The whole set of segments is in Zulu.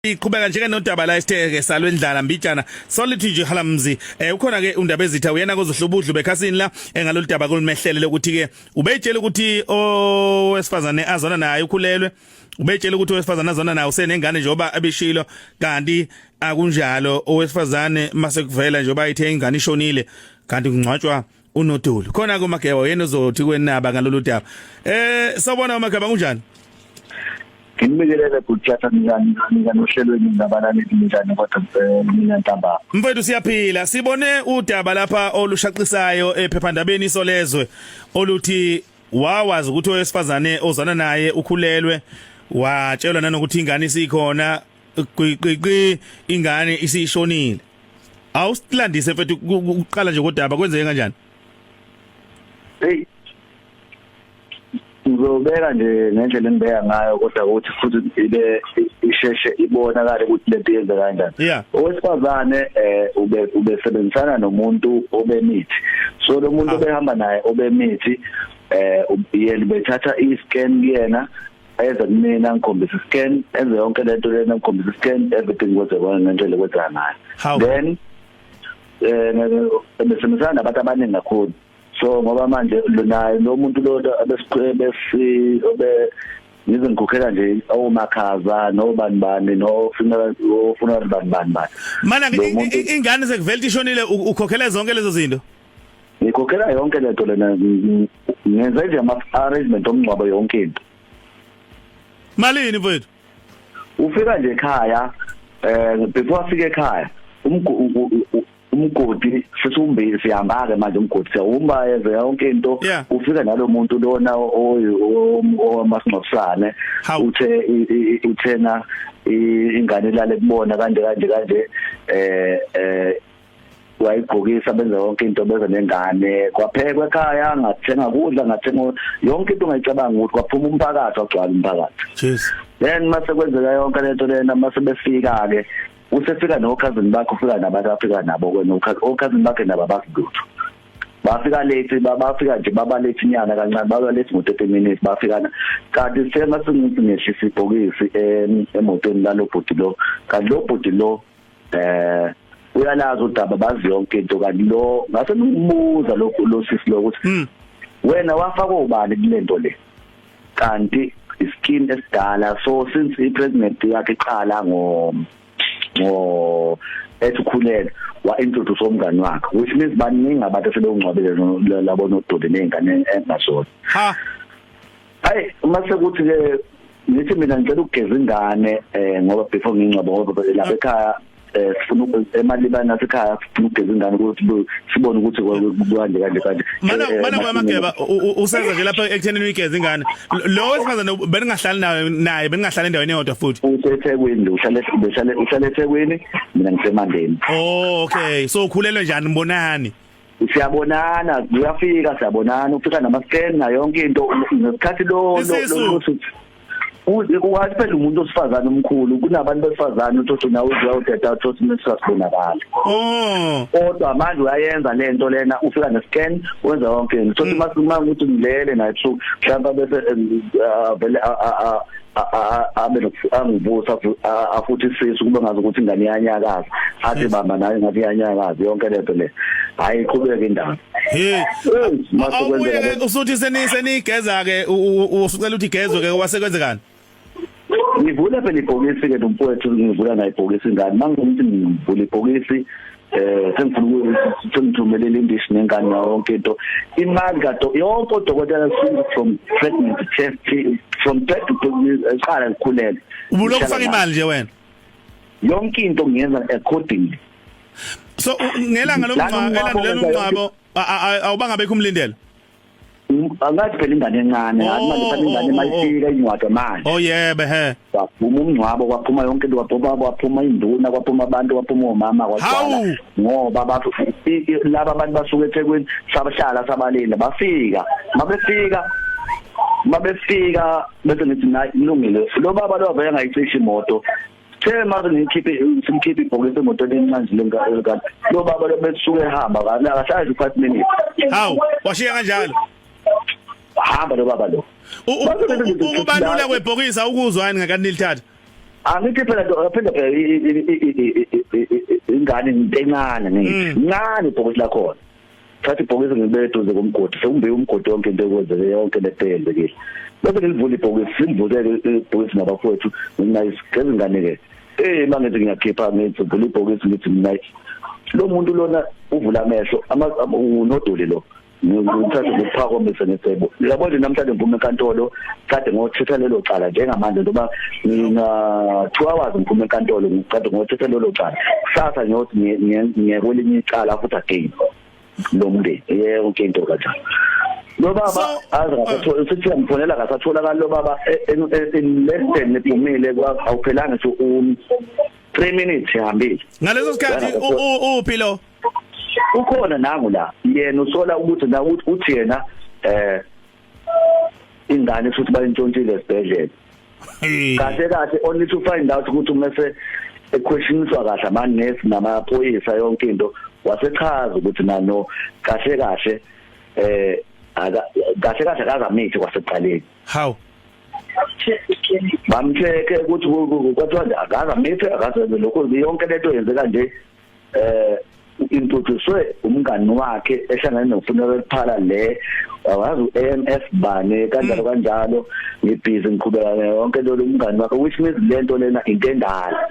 Iqhubeka njengenodaba la esitheke salwendlala mbijana solithi nje halamzi ukhona ke undaba ezitha uyena kozohlubudlu bekhasini la ngalolu daba kolumehlele lokuthi ke ubetshela ukuthi owesifazane azona naye ukhulelwe, ubetshela ukuthi owesifazane azona naye usenengane njengoba abishilo, kanti akunjalo. Owesifazane mase kuvela njengoba ithe ingane ishonile, kanti kungcwatshwa unoduli. Khona ke uMageba yena uzothi kwenaba ngalolu daba. Sawubona uMageba, kunjani? Nginikelele bhuti njani njani ohlelweni nabalaleli, njani kodwa mina ntambama? Mfowethu, siyaphila. Sibone udaba lapha olushaqisayo ephephandabeni Isolezwe oluthi wawazi ukuthi owesifazane ozana naye ukhulelwe, watshelwa nanokuthi ingane isikhona, gqiqiqi ingane isishonile. Awusilandise mfethu, ukuqala nje kodaba kwenzeke kanjani? Hey, ngizobeka nje ngendlela engibeka ngayo, kodwa ukuthi futhi ibe isheshe ibonakale ukuthi lento yenze kanjani. Owesifazane ube ubesebenzisana nomuntu obemithi, so lo muntu obehamba naye obemithi yena bethatha i-scan kuyena, eze kumina ngikhombisa i-scan, enze yonke lento lena, ngikhombisa i-scan, everything kwenzeka ngendlela ekwenzeka ngayo. Then besebenzisana nabantu abaningi kakhulu, so ngoba manje naye lo muntu lo besi obe ngize ngikhokhela nje omakhaza nobani bani no funeral, o funeral bani bani bani. Mana ingane sekuvela ishonile, ukhokhela zonke lezo zinto? Ngikhokhela yonke lento lena, ngenze nje ama arrangement omngcwabo, yonke into. Malini, mfowethu? Ufika nje ekhaya, before afike ekhaya, umgodi sesiwumbili, sihamba ke manje, umgodi siyawumba, yenze yonke into. Ufika nalo muntu lona owamasingcwabisane, uthe uthena ingane ilale kubona kanje kanje kanje, wayigqokisa, benza yonke into, beza nengane, kwaphekwa ekhaya, ngathenga kudla, ngathenga yonke into ongayicabanga ukuthi kwaphuma umphakathi, wagcwala umphakathi. Jeez. Then mase kwenzeka yonke lento lena, mase befika ke, usefika no cousin bakhe, ufika nabantu afika nabo ke, no cousin bakhe nabo abasilutho, bafika late, bafika nje baba late inyana kancane, baba late ngo 30 minutes bafika. Kanti sema singithi ngehlisa ibhokisi emotweni lalo bhuti lo, kanti lo bhuti lo uyalazi udaba, bazi yonke into. Kanti lo ngase ngimbuza lokhu lo sisi lo ukuthi wena wafaka ubani kulento le? Kanti iskin esidala, so since i-pregnant yakhe iqala ngo ethi ukhulele, wa introduce umngani wakhe, which means baningi abantu asebewungcwabile labo nodoli nezingane engazona. Ha. Hayi, mase kuthi ke ngithi mina ngicela ukugeza ingane ngoba before ngingcwaba, ngoba lapha ekhaya sifuna emalibani nasekhaya, sifuna ukugeza ingane ukuthi sibone ukuthi kanje kanje kanje. Mana kwaMageba, useza nje lapha ekuthenini uyigeza ingane, lo wesifazane beningahlali naye, beningahlali endaweni eyodwa futhi? UseThekwini, uhlale behlale uhlale eThekwini, mina ngiseMandeni. Oh, okay, so ukhulelwe njani, mbonani? Siyabonana, uyafika, siyabonana, ufika nama scan na yonke into ngesikhathi lo lo uwathi phela umuntu osifazane omkhulu kunabantu besifazane, uthi nawe uyawuteta, uthi nesasibonakala. Kodwa manje uyayenza lento lena, ufika ne-scan, wenza yonke into, uthi masuma ukuthi ngilele naye ebusuku mhlawumbe, bese vele abe angivusa, afuthi isisu kube ngazi ukuthi ingane iyanyakaza, athi bamba nayo ngathi iyanyakaza, yonke lento le. Hayi, iqhubeke indaba. Hey, awubuye usuthi senigeza ke, usucela ukuthi igezwe ke, wasekwenzekani? Ngivula phela ibhokisi ke nomfowethu, ngivula naye ibhokisi ingane, mangithi ngivula ibhokisi sengifuna ukuthi sengithumelele indishi nengane yonke into, imali kado yonke, odokotela from pregnancy test, from pregnancy eqala ngikhulele. Ubulokhu ufaka imali nje wena? Yonke into ngiyenza accordingly. So ngelanga lomngcwabo, elandulela umngcwabo, awubanga bekho umlindelo? Angathi phela ingane encane, athi manje phela ingane mayifika incwadi manje. Oh yebo, he. Kwaphuma umngcwabo, kwaphuma yonke into, kwaphuma kwaphuma induna, kwaphuma abantu, kwaphuma omama, kwagcwala ngoba bathu laba abantu basuka eThekwini, sabahlala sabalinda, bafika, mabefika bese ngithi nayi kulungile. Lo baba lo vele ngayicisha imoto, the mase ngikhiphe, simkhiphe ibhokisi emotweni encane nje lenkathi, lo baba lo besuke ehamba akahlali 5 minutes. Hawu, washiya kanjalo? Hamba lo baba lo. Ukubalula kwebhokisi awukuzwa yini ngakani nilithatha? Angithi phela nto phela phela ingane into encane ngithi ncane ibhokisi lakhona. Thatha ibhokisi ngibeke eduze komgodi, sekumbiwe umgodi yonke into ekwenzeke yonke lento eyenzekile. Bese ngilivula ibhokisi, simvuleke ibhokisi nabafowethu, mina isigeza ingane ke. Mangithi ngiyakhipha ngithi vula ibhokisi ngithi mina lo muntu lona uvula amehlo unodoli lo. Ngithathe ngokuphakamise ngecebo. Yabo nje namhlanje ngiphuma enkantolo kade ngothetha lelo cala njengamanje njengoba ngina 2 hours ngiphuma enkantolo ngikade ngothetha lelo cala. Kusasa ngiyothi ngiye kwelinye icala futhi again. Lo mndeni yonke into kanjalo. Lo baba aze ngasathola sithi uyamfonela ngasatholakala lo baba in less than niphumile awuphelanga ngisho 3 minutes ihambile. Ngaleso sikhathi uphi lo? Ukhona nangu la yena usola ukuthi na uthi yena ingane futhi bayintshontshile esibhedlela. Kahle kahle only to find out ukuthi umese equestioniswa kahle amanesi namaphoyisa yonke into wasechaza ukuthi nano kahle kahle kahle kahle akazamithi kwasekuqaleni. How? Bamcheke ukuthi kwathiwa akazamithi akazenze lokho yonke lento yenzeka nje introduce umngani wakhe ehlangene nofuneral parlor le awazi uAMF bani kanjalo kanjalo ngibhizi ngiqhubeka yonke lo umngani wakhe, which means lento lena into endala.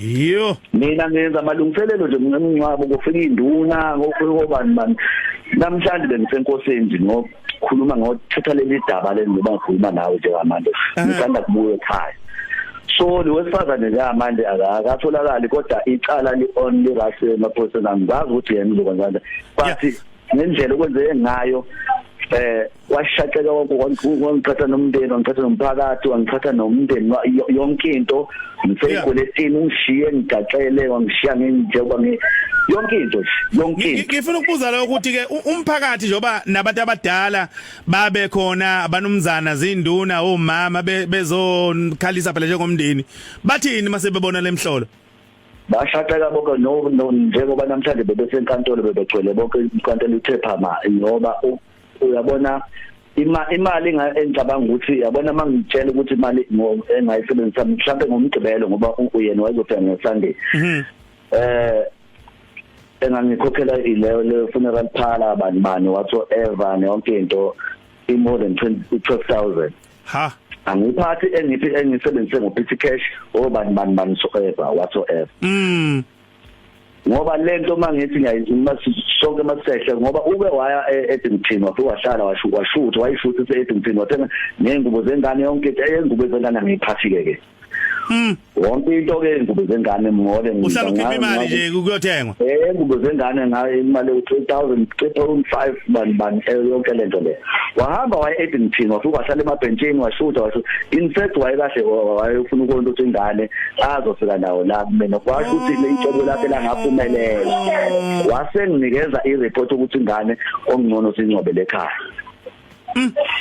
Yo, mina ngenza amalungiselelo nje ngomngcwabo, kufika induna ngofika obani bani. Namhlanje bengisenkosini nje ngokukhuluma ngothetha leli daba leli ngoba ngikhuluma nawe njengamanje ngisanda kubuya ekhaya. So lo wesifazane njengamanje akatholakali kodwa icala li on li rush emaphoyiseni, angizazi ukuthi yena uzokwenza kanjani. But ngendlela okwenzeke ngayo washaqeka wonke, wangithatha nomndeni, wangithatha nomphakathi, wangithatha nomndeni, yonke into ngiseyikweletini, ungishiye ngigaxele, wangishiya njengoba yonke into yonke into. Ngifuna ukubuza lo ukuthi ke umphakathi njengoba nabantu abadala babe khona, abanumzana, zinduna, omama bezokhalisa phela njengomndeni, bathini mase bebona lemhlolo? Bashaqeka bonke no njengoba namhlanje bebesenkantolo bebegcwele bonke inkantolo ithe phama, ngoba uyabona imali engicabanga ukuthi yabona mangitshela ukuthi imali engayisebenzisa mhlawumbe ngomgqibelo ngoba uyena wayezofika ngeSunday engangikhokhela ileyo le funeral parlor bani bani whatsoever yonke into i more than 12000. Ha, angiphathi engiphi engisebenzise ngo petty cash obani bani bani soever whatsoever. Ngoba lento mangithi ngiyayizuma sonke masisehle ngoba ube waya eEddington wafika wahlala washutha wayishutha eEddington wathenga nezingubo zengane yonke ingubo zengane angiyiphathi ke ke. Wonke into ke ingubo zengane mngole. Uhlala ukhipha imali nje kuyothengwa. Ingubo zengane ngayo imali u3000 3.5 bani bani yonke lento le. Wahamba waya eEddington wafika wahlala emabhentshini washutha washo, in fact wayekahle wayefuna ukonto ukuthi ingane azofika nawo la kumina, kwasho ukuthi le icebo lakhe langaphumelela. Wasenginikeza ireport ukuthi ingane ongcono singcwabele ekhaya.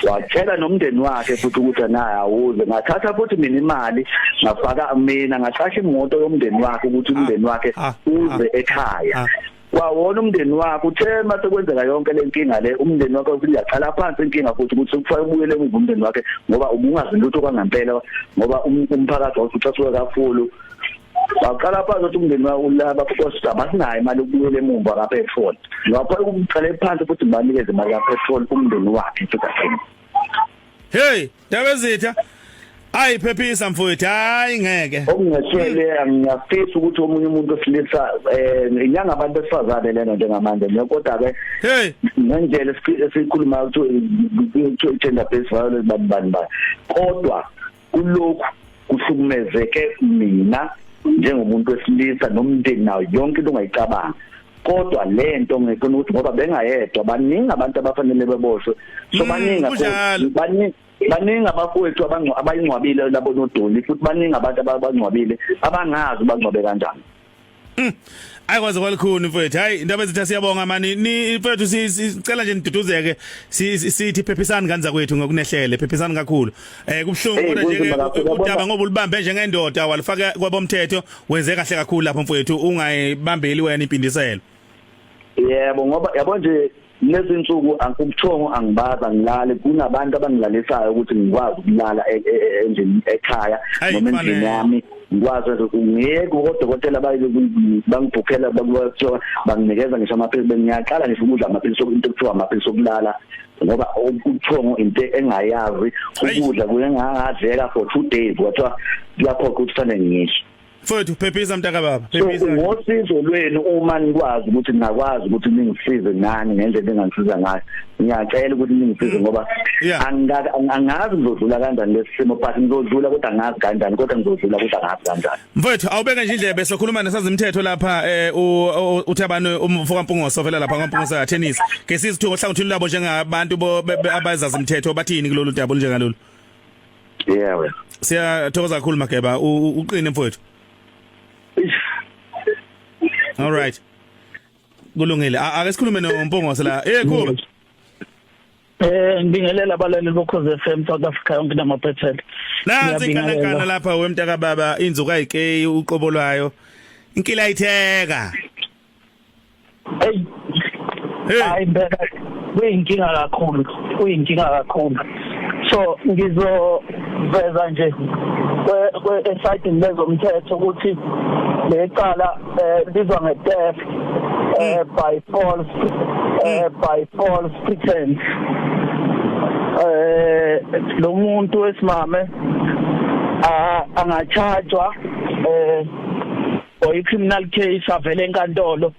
Watshela nomndeni wakhe futhi ukuthi naye awuze, ngathatha futhi mina imali ngafaka mina ngaqasha imoto yomndeni wakhe ukuthi umndeni wakhe uze ekhaya. Kwawona umndeni wakhe uthe mase kwenzeka yonke lenkinga le umndeni wakhe uyaqala phansi inkinga futhi ukuthi kufanele ubuyele emuva umndeni wakhe ngoba ubungazi lutho kwangempela ngoba umphakathi wawusucasuka kakhulu. Waqala phansi ukuthi umndeni wakhe ulaba because abasinayo imali yokubuyela emuva kapetrol. Ngapha ukuqale phansi futhi banikeze imali kapetrol umndeni wakhe futhi again. Hey, Ndabezitha. Ayi phephisa mfowethu, hayi ngeke. Okungehlele ngiyafisa ukuthi omunye umuntu osilisa inyanga abantu besifazane lena njengamanje kodwa ke hey ngendlela esikhuluma ukuthi gender based violence bani bani bani, kodwa kulokhu kuhlukumezeke mina njengomuntu wesilisa nomndeni nayo yonke into ongayicabanga. Kodwa lento ngifuna ukuthi ngoba bengayedwa baningi abantu abafanele beboshwe, so baningi kakhulu, baningi abafowethu abayingcwabile labo nodoli, futhi baningi abantu abangcwabile abangazi bangcwabe kanjani. Ayikwazi kwalikhuni mfowethu. Hayi indaba ezitha siyabonga mani ni mfowethu, sicela nje niduduzeke, sithi phephisani kanza kwethu ngokunehlele, phephisani kakhulu. Kubhlungu kodwa nje udaba ngoba ulibambe njengendoda walifaka kwabomthetho, wenze kahle kakhulu lapho mfowethu, ungayibambeli wena impindiselo. Yebo, ngoba yabo nje Lezi insuku ubuthongo angibazi, angilali. Kunabantu abangilalisayo ukuthi ngikwazi ukulala endlini ekhaya noma endlini yami, ngikwazi ngeke kodokotela bangibhukhela, bakuthiwa banginikeza ngisho amaphilisi. Bengiyaqala ngisho ukudla amaphilisi, into ekuthiwa amaphilisi okulala, ngoba ubuthongo into engayazi. Ukudla kuye ngangadleka for 2 days, kwathiwa kuyaphoqa ukuthi fanele ngidle. Mfowethu, phephisa mntaka baba, phephisa. So ngosizo lwenu, uma nikwazi ukuthi ningakwazi ukuthi ningisize nani ngendlela engangisiza ngayo, ngiyacela ukuthi ningisize ngoba angazi ngizodlula kanjani lesi simo, but ngizodlula, kodwa angazi kanjani, kodwa ngizodlula, kodwa angazi kanjani. Mfowethu, awubeke nje indlebe, sokhuluma nesazimthetho lapha uThabani umfo kaMpungoso vela lapha kwaMpungoso ya tennis. Ke sizithu ngohlangothini lwabo njengabantu abazazimthetho bathini kulolu daba olunjengalolu. Yebo. Siyathokoza kakhulu Mageba, uqine mfowethu. All right. Kulungile. Ake sikhulume noMpungose la. Eh Khuba. Ngibingelela abalaleli boKhozi FM South Africa yonke namaphethelo. Nansi inkanakana lapha wemntaka baba, inzuka ayikeyi uqobo lwayo. Inkila itheka. Hey. Hayi impela kuyinkinga kakhulu, kuyinkinga kakhulu. So ngizoveza nje kwe esayidini lezomthetho ukuthi lecala libizwa nge-theft by false pretense. Lo muntu wesimame angachajwa or criminal case, avele enkantolo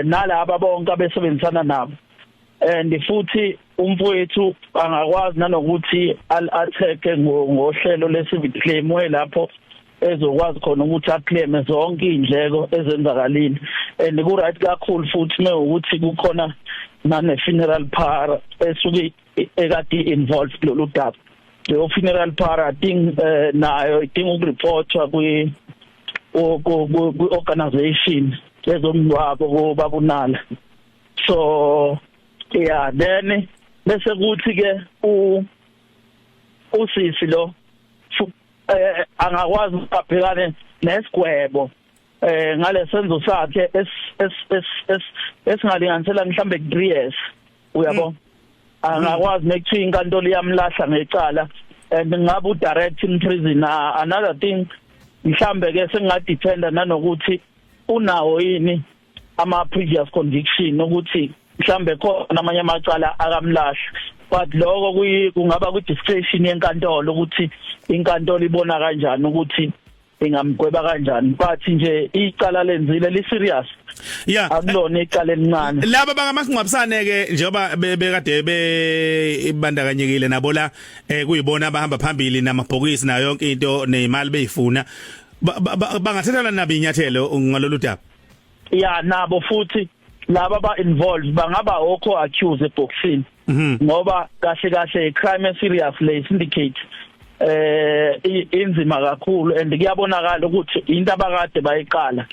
nalaba bonke abesebenzisana nabo, and futhi umfowethu angakwazi nanokuthi al-attack ngohlelo le-civil claim, lapho ezokwazi khona ukuthi aclaim zonke indleko ezenzakalile. And ku right kakhulu futhi mewukuthi kukhona nane funeral parlor esuke ekade involved kulolu daba. Leyo funeral parlor, I think, nayo idinga ukureportwa kwi organization ezomngcwabo kobabunala. So yeah, then bese kuthi ke u usisi lo angakwazi ukubhekane nesigwebo ngalesenzo sakhe esingalinganisela mhlambe 3 years, uyabo. Angakwazi nekuthiwa inkantolo iyamlahla ngecala and ngabe u direct in prison. Another thing, mhlambe ke sengingadependa nanokuthi unawo yini ama previous conviction, ukuthi mhlambe khona amanye amacala akamlahla, but lokho kungaba ku discretion yenkantolo, ukuthi inkantolo ibona kanjani ukuthi ingamgweba kanjani, but nje icala lenzile li serious. Akulona icala elincane. Laba bangamasingcwabisane ke, njengoba bekade bebandakanyekile nabo la, kuyibona abahamba phambili namabhokisi nayo yonke into nezimali beyifuna, bangathathelwa nabo inyathelo ngalolu daba? Ya, nabo futhi laba ba involved bangaba okho accused eboxini, ngoba kahle kahle crime serious le syndicate inzima kakhulu, and kuyabonakala ukuthi into abakade bayiqala,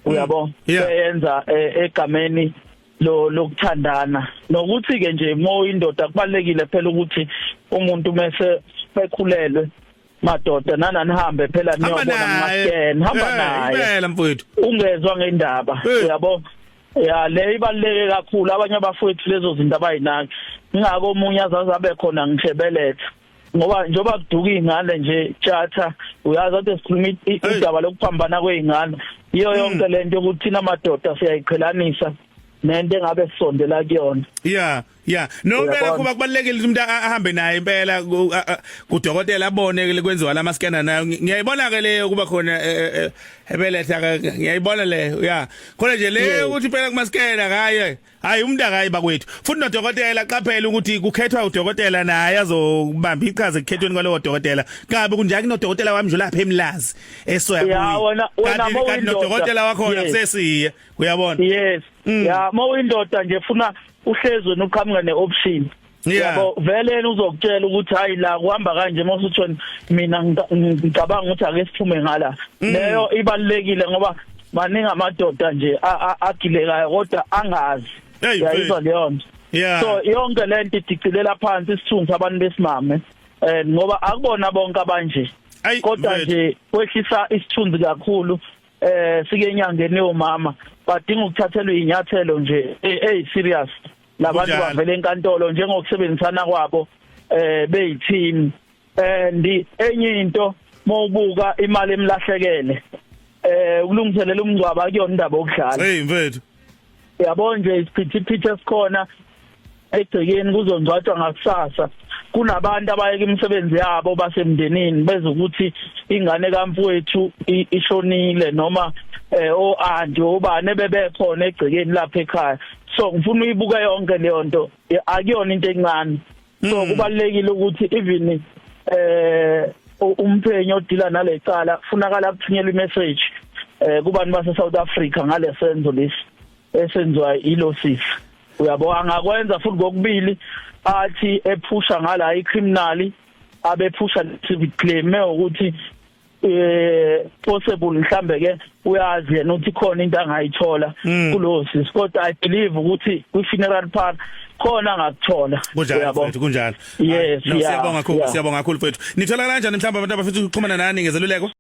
uyabo, beyenza egameni lo lokuthandana. Nokuthi ke nje mo indoda, kubalekile phela ukuthi umuntu mase bekhulelwe, madoda, nananihambe phela niyobona kuma-scan, hamba naye. Impela mfowethu. Ungezwa ngendaba, uyabo. Ya, le ibaluleke kakhulu. Abanye abafowethu lezo zinto abayinaki, ingako omunye azaze abe khona ngishebeletha, ngoba njengoba kuduka izingane nje tjatha, uyazi ade sikhuluma udaba lokuphambana kwezingane, iyo yonke lento yokuthi thina madoda siyayiqhelanisa nento engabe sisondela kuyona. Yeah, no, impela kuba kubalekile ukuthi umuntu ahambe naye impela kudokotela, abone kwenziwa lama scanner nayo. Ngiyayibona ke leyo kuba khona ebeletha, ngiyayibona leyo. Yeah, khona nje le ukuthi impela kuma scanner kaye hayi umuntu akayi bakwethu. Futhi nodokotela, qaphela ukuthi kukhethwa udokotela naye azobamba iqhaza ekukhethweni kwalowo dokotela. Kabe kunjani kunodokotela wami nje lapha eMlazi esoya kuyi. Wena kanti nodokotela wakhona kusesiye, uyabona. Yes. Ya, mawuyindoda nje funa uhlezi wena uqhamuka neoption, yabo, vele yena uzokutshela ukuthi hayi, la kuhamba kanje, mawusuthi mina ngicabanga ukuthi ake siphume ngala. Leyo ibalekile ngoba maningi amadoda nje agilekayo kodwa angazi, uyayizwa leyo nto. So yonke lento idicilela phansi isithunzi abantu besimame, ngoba akubona bonke abanje, kodwa nje kwehlisa isithunzi kakhulu. Sike enyangeni yomama badinga ukuthathelwa inyathelo nje ey serious labantu bavele enkantolo njengokusebenzisana kwabo beyiteam. And enye into, mawubuka imali emlahlekele ukulungiselela umngcwabo, akuyona indaba yokudlala. Hey mfethu. Yabo nje isiphithiphithi esikhona egcekeni, kuzongcwatshwa ngakusasa, kunabantu abayeka imisebenzi yabo basemndenini bezokuthi ingane kamfowethu ishonile, noma o auntie obani bebekhona egcekeni lapha ekhaya. So ngifuna uyibuka yonke leyo nto, akuyona into encane. So kubalekile ukuthi even umphenyo odila nalecala kufunakala kuthunyelwa imessage kubantu base South Africa ngalesenzo lesi esenziwa ilosisi. Uyabo, angakwenza futhi kokubili, athi ephusha ngala icriminal, abephusha civic claim ukuthi possible mhlambe ke uyazi yena ukuthi khona into angayithola kulo sisi, kodwa I believe ukuthi kwi funeral parlor khona angakuthola. Kunjalo mfethu, kunjalo. Yes. No, siyabonga kakhulu, siyabonga kakhulu mfethu. Nithola kanjani mhlawumbe abantu abafisa ukuxhumana nani ngezeluleko?